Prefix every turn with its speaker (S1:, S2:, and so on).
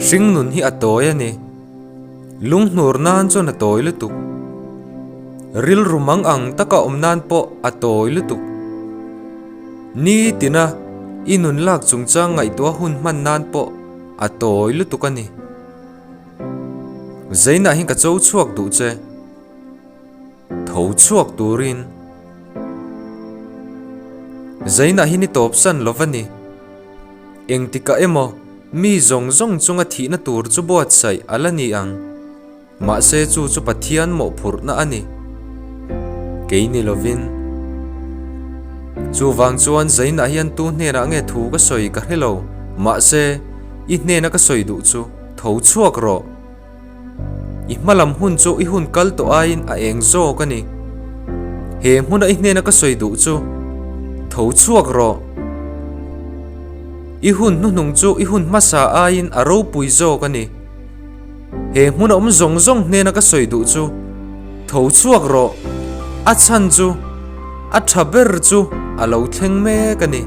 S1: Hringnun hi a tawi a ni. Lunghnur nan chuan a tawi lutuk. Rilru mang ang taka awm nan pawh a tawi lutuk. Nitina i nun lak chungchang ngaihtuah hun hman nan pawh a tawi lutuk a ni. Zainah hian ka cho chhuak duh che. Tho chhuak turin. Zainah hian i tawpsan lo va ni. Engtikah emaw mi zawng zawng chunga thihna tur chu buatsaih a la ni ang. Mahse chu chu Pathian mawhphurhna a ni. Kei ni lovin. Chuvang chuan Zainah hian tu hnenah nge thu ka sawi ka hre lo. Mahse, i hnena ka sawi duh chu tho chhuak rawh. I hmalam hun chu i hun kal tawh aiin a eng zawk a ni. He hmuna i hnena ka sawi duh chu tho chhuak rawh. I hun hnuhnung chu i hun hmasa aiin a ropui zawk a ni. He hmuna awm zawng zawng hnena ka sawi duh chu tho chhuak rawh, a chhan chu a tha ber chu a lo thleng mek a ni.